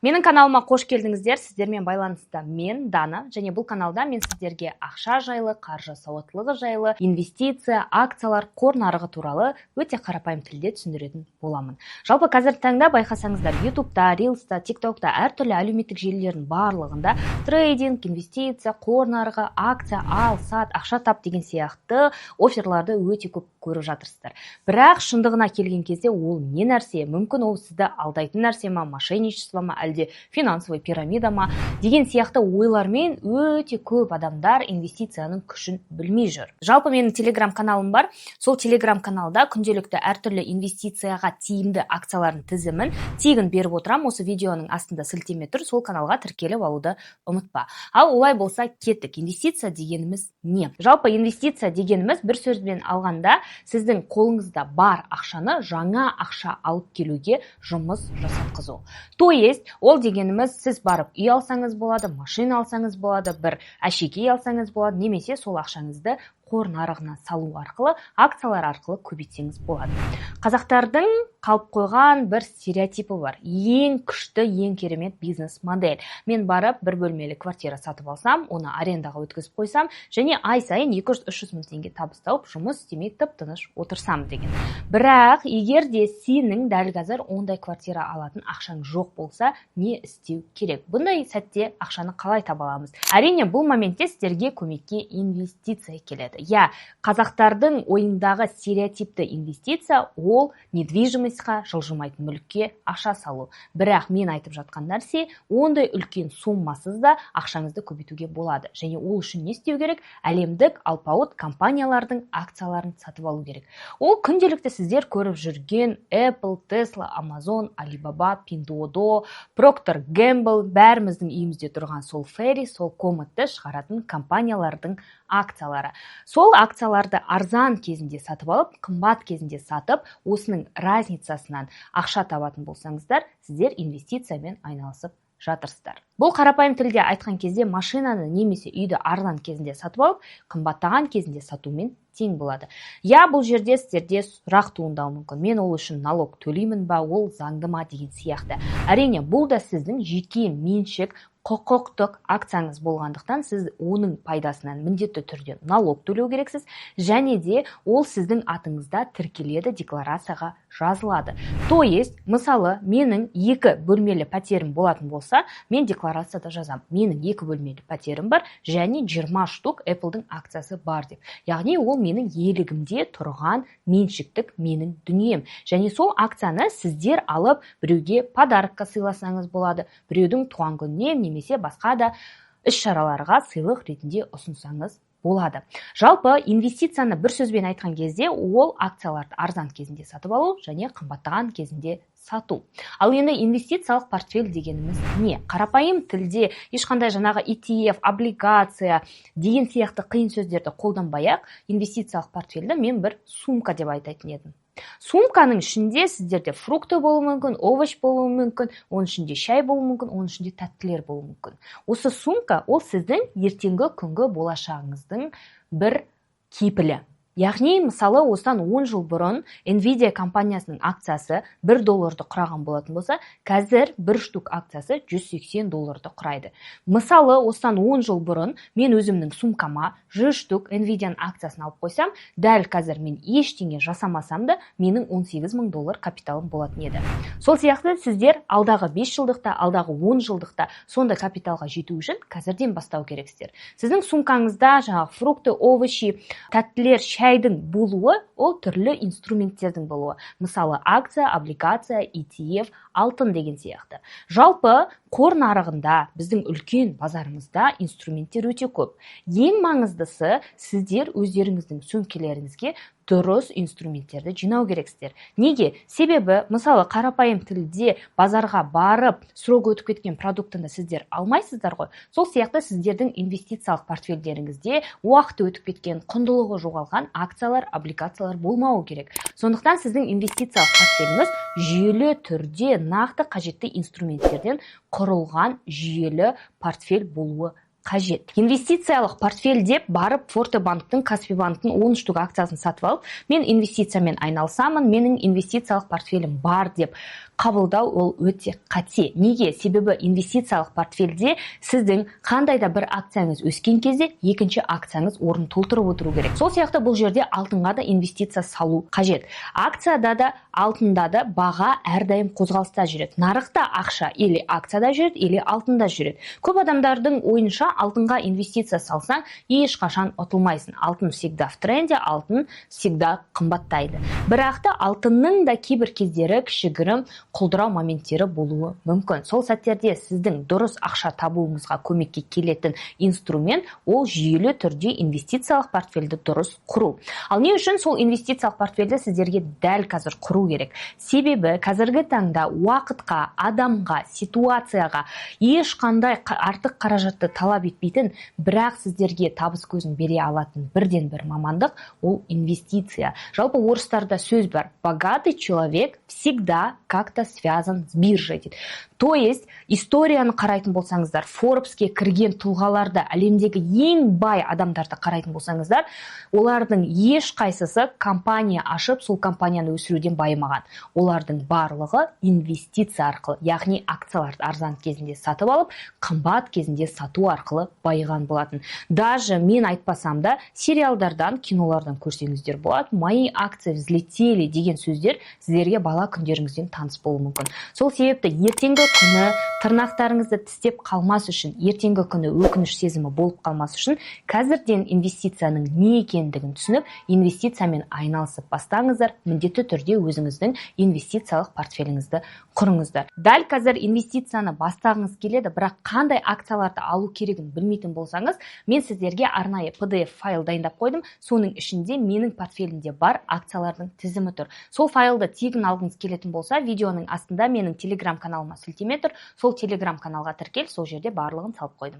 Менің каналыма қош келдіңіздер! Сіздермен байланыста мен, Дана, және бұл каналда мен сіздерге ақша жайлы, қаржы сауаттылығы жайлы, инвестиция, акциялар, қор нарығы туралы өте қарапайым тілде түсіндіретін боламын. Жалпы, қазіргі таңда байқасаңыздар, Ютубта, Рилста, Тиктокта, әртүрлі әлеуметтік желілердің барлығында трейдинг, инвестиция, қор нарығы, акция ал, сат, ақша тап деген сияқты офферларды өте көп көріп жатырсыздар. Бірақ шындығына келген кезде ол не нәрсе? Мүмкін, ол сізді алдайтын нәрсе ма, мошенничество ма, әлде финансовый пирамида ма деген сияқты ойлармен өте көп адамдар инвестицияның күшін білмей жүр. Жалпы, менің Телеграм каналым бар. Сол Телеграм каналда күнделікті әртүрлі инвестицияға тиімді акциялардың тізімін тегін беріп отырамын. Осы видеоның астында сілтеме тұр, сол каналға тіркеліп алуды ұмытпа. Ал олай болса, кеттік! Инвестиция дегеніміз не? Жалпы, инвестиция дегеніміз, бір сөзбен алғанда, сіздің қолыңызда бар ақшаны жаңа ақша алып келуге жұмыс жасатқызу. То есть ол дегеніміз, сіз барып үй алсаңыз болады, машина алсаңыз болады, бір әшекей алсаңыз болады немесе сол ақшаңызды қор нарығына салу арқылы, акциялар арқылы көбейтсеңіз болады. Қазақтардың қалып қойған бір стереотипі бар: ең күшті, ең керемет бизнес модель — мен барып бір бөлмелі квартира сатып алсам, оны арендаға өткізіп қойсам және ай сайын 200-300 мың теңге табыс тауып, жұмыс істемей, тып тыныш отырсам деген. Бірақ егер де сенің дәл қазір ондай квартира алатын ақшаң жоқ болса, не істеу керек? Бұндай сәтте ақшаны қалай таба аламыз? Әрине, бұл моментте сіздерге көмекке инвестиция келеді. Иә, қазақтардың ойындағы стереотипті инвестиция — ол недвижимость қа, жылжымайтын мүлікке ақша салу. Бірақ мен айтып жатқан нәрсе — ондай үлкен суммасыз да ақшаңызды көбейтуге болады. Және ол үшін не істеу керек? Әлемдік алпауыт компаниялардың акцияларын сатып алу керек. Ол күнделікті сіздер көріп жүрген Apple, Tesla, Amazon, Alibaba, Pinduoduo, Procter Gamble, бәріміздің үйімізде тұрған сол Фейри, сол Комодты шығаратын компаниялардың акциялары. Сол акцияларды арзан кезінде сатып алып, қымбат кезінде сатып, осының разницасынан ақша табатын болсаңыздар, сіздер инвестициямен айналысып жатырсыздар. Бұл қарапайым тілде айтқан кезде, машинаны немесе үйді арзан кезінде сатып алып, қымбаттаған кезінде сатумен тең болады. Иә, бұл жерде сіздерде сұрақ туындауы мүмкін: мен ол үшін налог төлеймін ба, ол заңды ма деген сияқты. Әрине, бұл да сіздің жеке меншік құқықтық акцияңыз болғандықтан, сіз оның пайдасынан міндетті түрде налог төлеу керексіз және де ол сіздің атыңызда тіркеледі, декларацияға жазылады. То есть, мысалы, менің екі бөлмелі пәтерім болатын болса, мен декларацияда жазамын: менің екі бөлмелі пәтерім бар және 20 штук Apple'дың акциясы бар деп. Яғни ол менің иелігімде тұрған меншіктік менің дүнием. Және сол акцияны сіздер алып, біреуге подарок қа сыйласаңыз болады, біреудің туған күніне немесе басқа да іс шараларға сыйлық ретінде ұсынсаңыз болады. Жалпы, инвестицияны бір сөзбен айтқан кезде, ол акцияларды арзан кезінде сатып алу және қымбаттаған кезінде сату. Ал енді инвестициялық портфель дегеніміз не? Қарапайым тілде, ешқандай жаңағы ETF, облигация деген сияқты қиын сөздерді қолданбай ақ, инвестициялық портфельді мен бір сумка деп айтатын едім. Сумканың ішінде сіздерде фрукты болуы мүмкін, овощ болуы мүмкін, оның ішінде шай болуы мүмкін, оның ішінде тәттілер болуы мүмкін. Осы сумка — ол сіздің ертеңгі күнгі болашағыңыздың бір кепілі. Яғни, мысалы, осыдан 10 жыл бұрын Nvidia компаниясының акциясы 1 долларды құраған болатын болса, қазір бір штук акциясы 180 долларды құрайды. Мысалы, осыдан 10 жыл бұрын мен өзімнің сумкама 100 штук Nvidiаның акциясын алып қойсам, дәл қазір мен ештеңе жасамасам да, менің 18 мың доллар капиталым болатын еді. Сол сияқты сіздер алдағы 5 жылдықта, алдағы 10 жылдықта сондай капиталға жету үшін қазірден бастау керексіздер. Сіздің сумкаңызда жаңағы фрукты, овощи, тәттілер, шайдың болуы — ол түрлі инструменттердің болуы. Мысалы, акция, облигация, ETF, алтын деген сияқты. Жалпы, қор нарығында, біздің үлкен базарымызда инструменттер өте көп. Ең маңыздысы — сіздер өздеріңіздің сөмкелеріңізге дұрыс инструменттерді жинау керексіздер. Неге? Себебі, мысалы, қарапайым тілде, базарға барып, срок өтіп кеткен продуктыны сіздер алмайсыздар ғой. Сол сияқты сіздердің инвестициялық портфельдеріңізде уақыты өтіп кеткен, құндылығы жоғалған акциялар, облигациялар болмауы керек. Сондықтан сіздің инвестициялық портфеліңіз жүйелі түрде нақты қажетті инструменттерден құрылған жүйелі портфель болуы қажет. Инвестициялық портфель деп барып, Форте банктың, Каспи банктың 10 штук акциясын сатып алып, мен инвестициямен айналысамын, менің инвестициялық портфелім бар деп қабылдау ол өте қате. Неге? Себебі инвестициялық портфельде сіздің қандай да бір акцияңыз өскен кезде, екінші акцияңыз орын толтырып отыру керек. Сол сияқты бұл жерде алтынға да инвестиция салу қажет. Акцияда да, алтында да баға әрдайым қозғалыста жүреді. Нарықта ақша или акцияда жүреді, или алтында жүреді. Көп адамдардың ойынша, алтынға инвестиция салсаң, ешқашан ұтылмайсың, алтын всегда в тренде, алтын всегда қымбаттайды. Бірақ та алтынның да кейбір кездері кішігірім құлдырау моменттері болуы мүмкін. Сол сәттерде сіздің дұрыс ақша табуыңызға көмекке келетін инструмент — ол жүйелі түрде инвестициялық портфельді дұрыс құру. Ал не үшін сол инвестициялық портфельді сіздерге дәл қазір құру керек? Себебі қазіргі таңда уақытқа, адамға, ситуацияға ешқандай артық қаражатты талап етпейтін, бірақ сіздерге табыс көзін бере алатын бірден бір мамандық — ол инвестиция. Жалпы орыстарда сөз бар: «Богатый человек всегда как-то связан с биржей» дейді. То есть историяны қарайтын болсаңыздар, Форбске кірген тұлғаларды, әлемдегі ең бай адамдарды қарайтын болсаңыздар, олардың ешқайсысы компания ашып, сол компанияны өсіруден байымаған. Олардың барлығы инвестиция арқылы, яғни акцияларды арзан кезінде сатып алып, қымбат кезінде сату арқылы байыған болатын. Даже мен айтпасам да, сериалдардан, кинолардан көрсеңіздер болады, «Мои акции взлетели» деген сөздер сіздерге бала күндеріңізден таныс болуы мүмкін. Сол себепті ертеңгі күні тырнақтарыңызды тістеп қалмас үшін, ертеңгі күні өкініш сезімі болып қалмас үшін, қазірден инвестицияның не екендігін түсініп, инвестициямен айналысып бастаңыздар. Міндетті түрде өзіңіздің инвестициялық портфеліңізді құрыңыздар. Дәл қазір инвестицияны бастағыңыз келеді, бірақ қандай акцияларды алу керегін білмейтін болсаңыз, мен сіздерге арнайы PDF файл дайындап қойдым. Соның ішінде менің портфелімде бар акциялардың тізімі тұр. Сол файлды тегін алғыңыз келетін болса, видеоның астында менің телеграм каналыма сілтеме тұр. Сол телеграм каналға тіркел, сол жерде барлығын салып қойдым.